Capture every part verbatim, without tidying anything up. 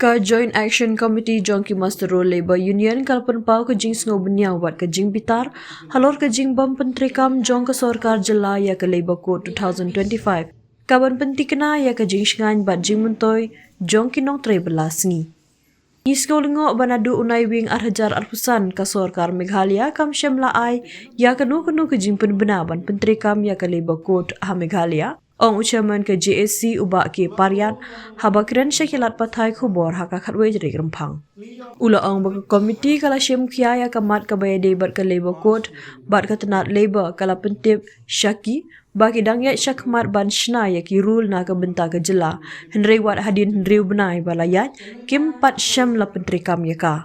Ka Joint Action Committee jong ki Muster Roll Labour Union ka la pynpaw ka jingsngew bniaw bad ka jingbitar halor ka jingbym pyntreikam jong ka sorkar jylla ïa ka Labour Code two thousand twenty-five, ka ban pyntikna ïa ka jingshngaiñ bad jingmyntoi jong ki nongtrei bylla sngi. Ngi sngew lyngngoh ba naduh u Naiwieng ar hajar arphew san ka sorkar Meghalaya kam shym la ai ïa kano kano ka jingpynbna ban pyntreikam ïa ka Labour Code ha Meghalaya, ong u chairman ka J A C u Bah K Pariat haba kren sha ki lad pathai khubor ha ka khatwei tarik Rymphang. U la ong ba ka komiti ka la shim khia ïa ka mat kaba ïadei bad ka Labour Code bad ka tnat Labour ka la pyntip sha ki ba ki dang ïaid shakhmat ban shna ïa ki rule na ka bynta ka jylla, hynrei wat hadien hynriew bnai ba la ïaid kim pat shym la pyntreikam ïa ka.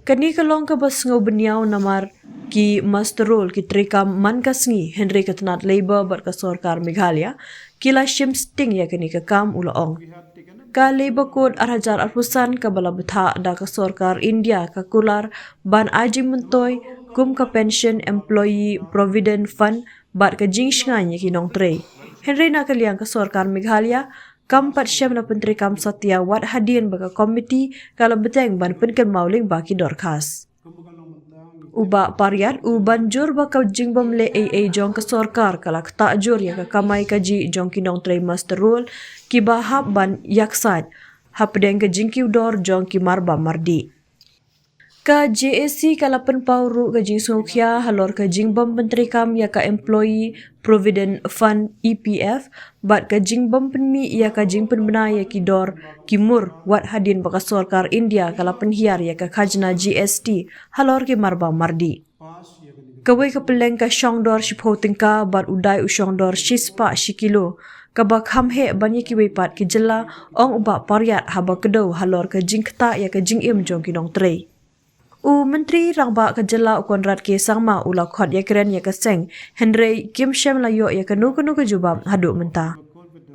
Kane ka long kaba sngew bniaw namar ki muster roll ki treikam man ka sngi, hynrei ka tnat Labour bad ka sorkar Meghalaya ki la shim sting ïa kane ka kam, u la ong. Ka Labour Code ar hajar arphew san kaba la bthah da ka sorkar India ka kular ban ai jingmyntoi kum ka Pension, Employee Provident Fund bad ka jingshngaiñ ïa ki nongtrei. Hynrei na ka liang ka sorkar Meghalaya kam pat shym la pyntreikam satia wat hadien ba ka komiti ka la bteng ban pynkynmaw lyngba ki dorkhas. U Bah Pariat u ban jur ba ka jingbym leh ei ei jong ka sorkar ka la ktah jur ïa ka kamai kajih jong ki nongtrei muster roll kiba hap ban ïaksaid hapdeng ka jingkiew dor jong ki marbam mardih. Ka J A C ka la pynpaw ruh ka jingsngewkhia halor ka jingbym pyntreikam ïa ka Employee Provident Fund, E P F, bad ka jingbym pynmih ïa ka jingpynbna ïa ki dor ki mur wat hadien ba ka sorkar India ka la pynhiar ïa ka khajna G S T halor ki marbam mardih. Kawei ka pylleng ka shong dor shiphew tyngka bad u dai u shong dor shispah shi kilo, kaba kham heh ban ïa kiwei pat ki jylla, ong u Bah Pariat haba kdew halor ka jingktah ïa ka jingim jong ki nongtrei. U Myntri Rangbah ka jylla u Conrad K Sangma u la khot ïakren ïa ka seng, hynrei kim shym la ïoh ïa kano kano ka jubab haduh mynta.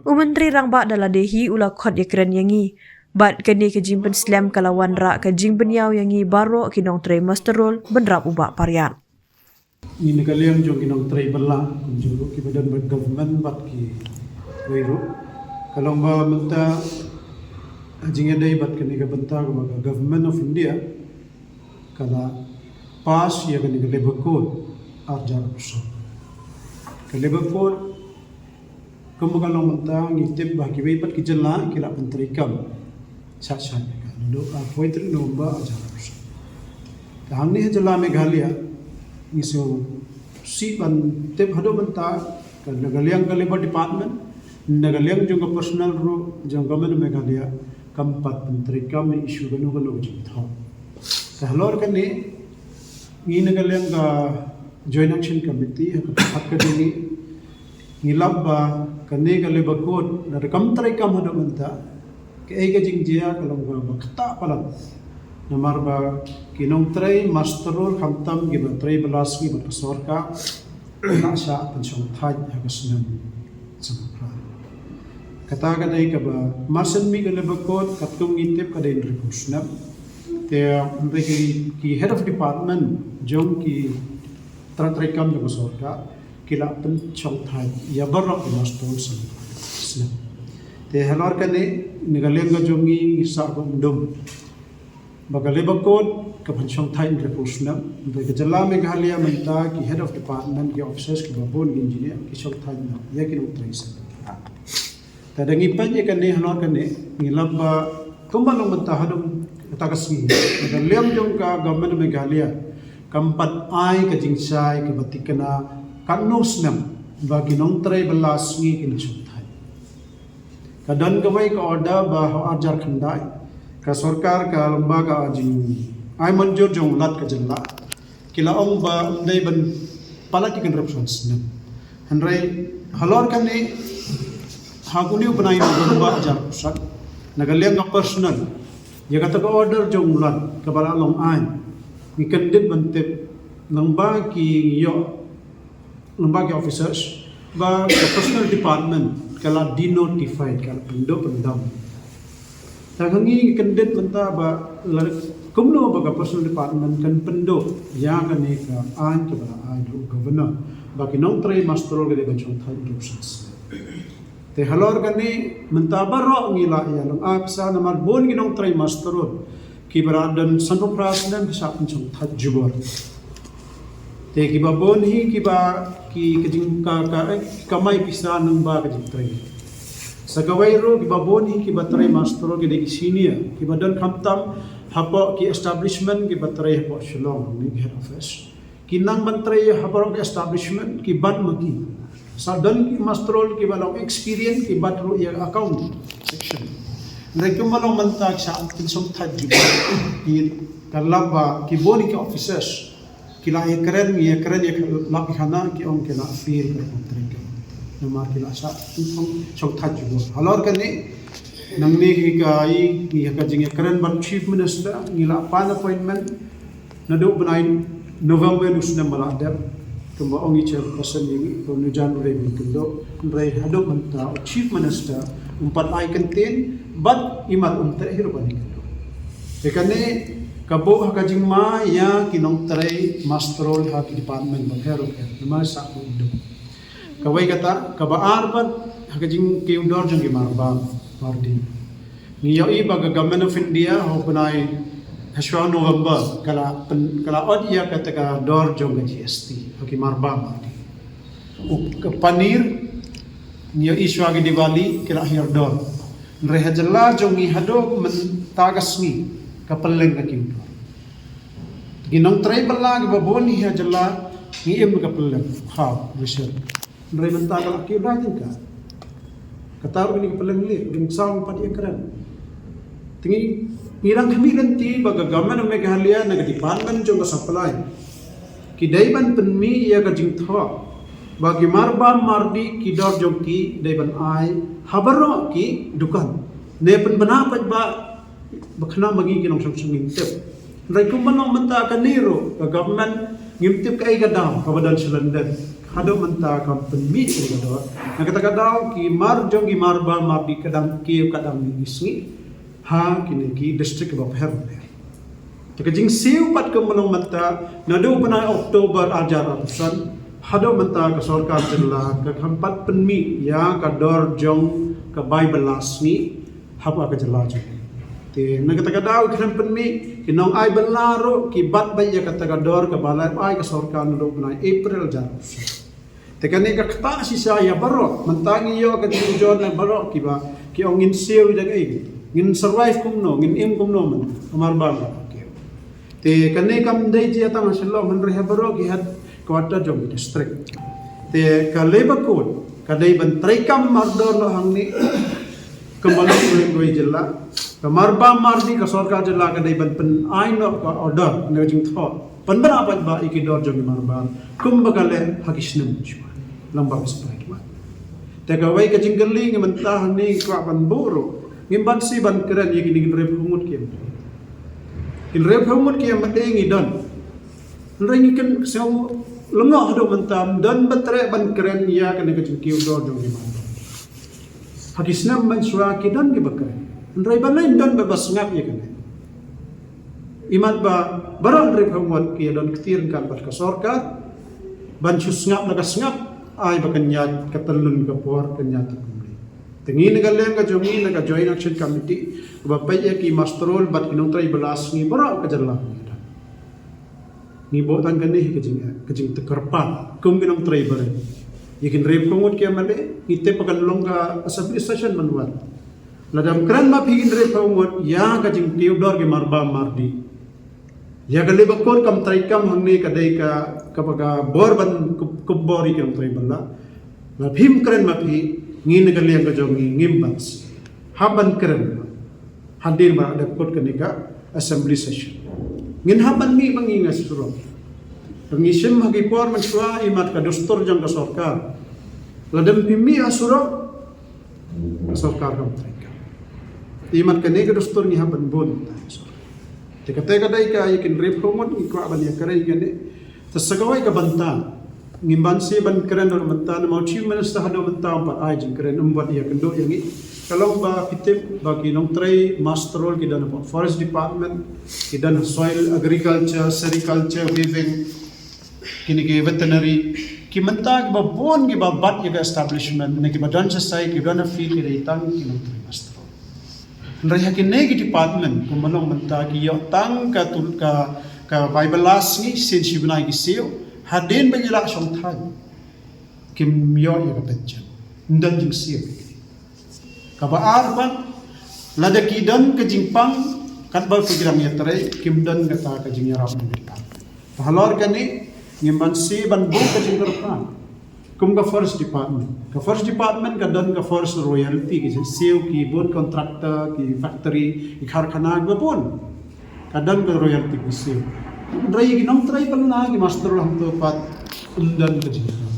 U Myntri Rangbah da lade hi u la khot ïakren ïa ngi bad kane ka jingpynslem ka la wanrah ka jingbniaw ïa ngi baroh ki nongtrei muster roll, bynrap u Bah Pariat. Ngi na ka liang jong ki nongtrei bylla, kumjuh ruh kiba don bad government bad kiwei ruh, ka long ba mynta ha jingïadei bad kane ka bynta kaba ka Government of India ka la pass ïa kane ka Labour Code ar hajar arphew san. Ka Labour Code, kumba ka long mynta, ngi tip ba kiwei pat ki jylla ki la pyntreikam sha sha ka naduh arphew tarik November ar hajar arphew san. Te hangne ha jylla Meghalaya ngi sngewsih ban tip haduh mynta ka na ka liang ka Labour Department, na ka liang jong ka personnel ruh jong ka Government Meghalaya kam pat pyntreikam, issue kano kano ka jingthoh. Te halor kane ngi na ka liang ka Joint Action Committee ha ka pyrkhat ka jong ngi, ngi lap ba kane ka Labour Code lada kam treikam haduh mynta, kaei ka jingjia ka long ba ktah palat. Namar ba ki nongtrei muster roll khamtam kiba trei bylla sngi bad ka sorkar, ki la shah pynshongthait ha ka snem sngewbha. Kata ka dei kaba mar shen mih ka Labour Code katkum ngi tip ka dei hynriewphew snem. Te hynrei ki, ki head of department jong ki tnat treikam jong ka sorkar ki la pynshongthait ïa baroh ki muster roll sngewbha. Te halor kane na ka liang ka jong ngi ngi sah kumdum ba ka Labour Code ka pynshongthait hynriewphew snem. Hynrei ka jylla Meghalaya mynta ki head of department, ki officers kiba bun, ki engineer ki shongthait noh ïa ki nongtrei sngewbha. Te da ngi peit ïa kane halor kane ngi lap ba kumba long mynta haduh kata ka sngi, na ka liang jong ka Government of Meghalaya kam pat ai ka jingshai kaba thikna katno snem ba ki nongtrei bylla sngi kin shongthait. Ka don kawei ka order ba ha ar hajar khyndai ka sorkar ka lyngba ka jingai mynjur jong u Lat ka jylla ki la ong ba ym dei ban palat ïa ka hynriewphew san snem. Hynrei halor kane ha une u bnai November ar hajar arphew san, na ka liang ka personnel, ïa kata ka order jong u Lat kaba la long aiñ, ngi kyndit ban tip lyngba ki ïoh lyngba ki officers ba ka personnel department ka la denotified, ka la pynduh pyndam. Te ha ngi ngi kyndit mynta ba la kumno ba ka personnel department kan pynduh ïa kane ka aiñ kaba la ai da u governor ba ki nongtrei muster roll ka dei ban shongthait hynriewphew san snem. Te halor kane mynta baroh ngi la ïa long ap sa namar bun ki nongtrei master roll kiba la don sanphew phra snem ki shah pynshongthait jubor. Te kiba bun hi kiba ki ka jingka ka eh, ki kamai pisa nang ba ka jingtrei. Sa kawei ruh kiba bun hi kiba trei master roll ki dei ki senior kiba don khamtam hapoh ki establishment kiba trei hapoh Shillong ni ki head office. Ki nang ban trei hapoh ki establishment ki ban ma ki. Sa don ki master roll kiba long experience ki ban ruh ïa account section. Hynrei kumba long mynta ki shah pynshongthait jubor ki ka lap ba ki bun ki officers ki la ïakren, ïakren ïa ka lap ïa khana ki ong ki la fail ka rukom trei ka. Namar ki la shah pynshongthait jubor. Halor kane nangne hi ka i ngi ka jingïakren bad Chief Minister ngi la pan appointment naduh bnai November u snem ba la dep. Kumba ong i chairperson ïa ngi, Honorable Jan Revin Kendo, hynrei haduh mynta u Chief Minister um pat ai kyntien bad i mat um treh hi ruh ban ïa kynduh. Te kane ka buh ha ka jingma ïa ki nongtrei master roll ha ki department bapher bapher. Namar sa ka udu. Kawei kata, kaba ar pat ha ka jingkiew dor jong ki marbam mardi. Ngi ïohi ba ka Government of India ha u bnai ha shuwa November ka la pyn, ka la ot ïa kata ka dor jong ka G S T ha ki marbam mardi. U ka paneer ngi ïohi shuwa ki Diwali ki la hiar dor. Hynrei ha jylla jong ngi haduh mynta ka sngi ka pylleng ka kiew dor. Ki nongtrei bylla kiba bun hi ha jylla ngi im ka pylleng. Haw, Rachel. Hynrei mynta ka la kiew dor jong ka. Kata ruh kane ka pylleng leh, dang saw pat ïakren. Te ngi, ngi dang khmih lynti ba ka Government of Meghalaya na ka department jong ka supply ki dei ban pynmih ïa ka jingthoh ba ki marbam mardi ki dor jong ki dei ban ai ha baroh ki dukan. Ne pynbna pat ba ba khnang ba ngi ki nongshong shnong ngim tip. Hynrei kumba long mynta kane ruh ka government ngim tip kaei ka daw kaba don sha lyndet. Haduh mynta kam pynmih kaei ka daw. Na kata ka daw ki mar jong ki marbam mardi ka dang kiew ka dang mih sngi ha kine ki district kaba pher bapher. Te ka jingsiew pat kumba long mynta naduh bnai October arhajar arphew san haduh mynta ka sorkar jylla kam pat pynmih ïa ka dor jong ka bai bylla sngi ha ka jylla jong ngi. Te na kata ka daw ki khlem pynmih, ki nong ai bylla ruh ki bat beit ïa kata ka dor kaba la ai ka sorkar naduh bnai April arhajar. Te kane ka ktah shisha ïa baroh, mynta ngi ïoh ka jingujor na baroh kiba ki ong ngin siew da kaei, ngin survive kumno, ngin im kumno mynta, ka marbam ka kiew. Te kane kam dei jia tang ha Shillong, hynrei ha baroh ki headquarter jong ki district. Te ka Labour Code ka dei ban treikam mardor noh hangne. Ka malik kawei jylla, ka marbam mardi ka sorkar jylla ka dei ban pynai noh ka order ne ka jingthoh pynbna pat ba ïa ki dor jong ki marbam kumba ka leh ha ki snem shuwa lang ba ka supply ki wan. Te kawei ka jingkylli ngi mynta hangne ngi kwah ban buh ruh, ngim banse ban kren ïa kine ki hynriewphew ngut ki MLA. Ki hynriewphew ngut ki MLA ngi don. Hynrei ngi kren sngewlyngngoh haduh mynta, ym don ba treh ban kren ïa kane ka jingkiew dor jong ki marbam. Ha ki snem mynshuwa ki don kiba kren. Hynrei balei ym don ba, ba sngap ïa kane. Imat ba baroh hynriewphew ngut ki ïa don kti ryngkat bad ka sorkar ban shu sngap la ka sngap, ai ba kan ïaid ka tyllun ka por kan ïaid ta kumne. Te ngi na ka liang ka jong ngi na ka Joint Action Committee ba peit ïa ki muster roll bad ki nongtrei bylla sngi baroh ka jylla ngi don. Ngi buh tang kane hi ka jing, ka jingtip kyrpad kum ki nongtrei barit. Ïa ki hynriewphew ngut ki MLA ngi tip ba kan long ka assembly session mynwan. Lada ym kren ma phi ki hynriewphew ngut ïa ka jingkiew dor ki marbam mardi, ïa ka Labour Code kam treikam hangne ka dei ka, kaba ka bor ban kup, kup bor ïa ki nongtrei bylla. Lada phim kren ma phi, ngi na ka liang ka jong ngi ngim banse. Hap ban kren. Hadien ba la dep kut kane ka assembly session, ngin hap ban mih ba ngi nga surok. Ngi shim ha ki por mynshuwa imat ka dustur jong ka sorkar. Lada phim mih ha surok, ka sorkar kam treikam. Imat kane ka dustur ngi hap ban bun. Te kata ka dei ka ïa ki hynriewphew ngut ngi kwah ban ïakren ïa kane. Te sa kawei ka bynta ngim banse ban kren haduh mynta namar u Chief Minister haduh mynta um pat ai jingkren, um pat ïakynduh ïa ngi. Ka long ba phi tip ba ki nongtrei muster roll ki don hapoh Forest Department, ki don ha Soil, Agriculture, Sericulture, Weaving, kine ki Veterinary, Ki mynta kiba bun kiba bat ïa ka establishment, ne kiba don shisha, kiba don ha field, ki dei tang ki nongtrei master. Hynrei ha kine ki department, kumba long mynta ki ïoh tang ka tul ka, ka Bible la sngi, sien shi bnai ki siew, hadien ba ki la shong thaw, kim ïoh ïa ka pension. Ym don jingsiew. Kaba ar pat, lada ki don ka jingpang, katba ki dang ïatrei, kim don kata ka jingïarap na ka bynta. Te halor kane, ngim banse ban buh ka jingkyrpad. Kum ka forest department. Ka forest department ka don ka forest royalty, ki siew, ki bun contractor, ki factory, ki karkhana, kiba bun. Ka don ka royalty ki siew. Hynrei ki nongtrei pynlong, ki master lang tu pat, ym don ka jingkyrpad.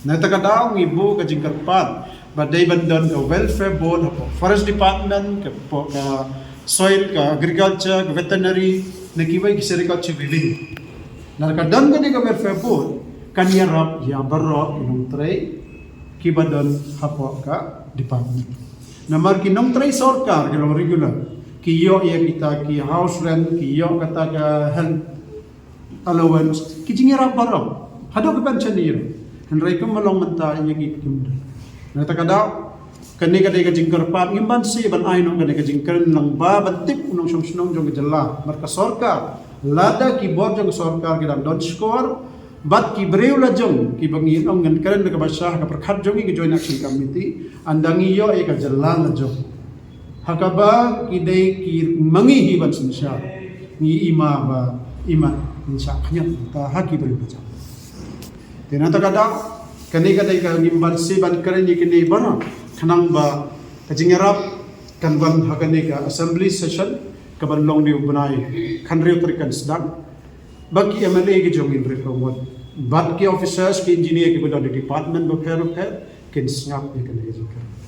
Na kata ka daw ngi buh ka jingkyrpad ba dei ban don ka welfare board hapoh forest department, ka, ka soil, ka agriculture, ka veterinary, ne kiwei ki sericulture, kiwei. Na ka don kane ka welfare board, kan ïarap ïa baroh ki nongtrei kiba don hapoh ka department. Namar ki nongtrei sorkar ki long regular, ki ïoh ïa kita ki house rent, ki ïoh kata ka health allowance, ki jingïarap baroh. Haduh ka pension ïa. Hynrei kumba long mynta ïa ki kim don. Na kata ka daw, kane ka dei ka jingkyrpad, ngim banse ban ai noh kane ka jingkren lang ba ban tip u nongshong shnong jong ka jylla. Namar ka sorkar, lada ki bor jong ka sorkar ki dang don shkor, bad ki briew la jong, kiba ngi ong ngan kren da kaba shah ka pyrkhat jong ngi ka Joint Action Committee, ynda ngi ïoh ïa ka jylla la jong. Ha kaba ki dei ki ma ngi hi ban synshar. Ngi i ma ba i mat ngin shah khñiot ta ha ki briew ba jam. Te na kata ka daw, kane ka dei ka ngim banse ban kren ïa kine baroh. Khnang ba ka jingïarap kan wan ha kane ka assembly session, kaban long ha u bnai khathynriew tarik kan sdang. Ba ki M L A ki jong ngi hynriew ngut, bad ki officers, ki engineer kiba don ha department bapher bapher, kin sngap ïa kane ka jingkren.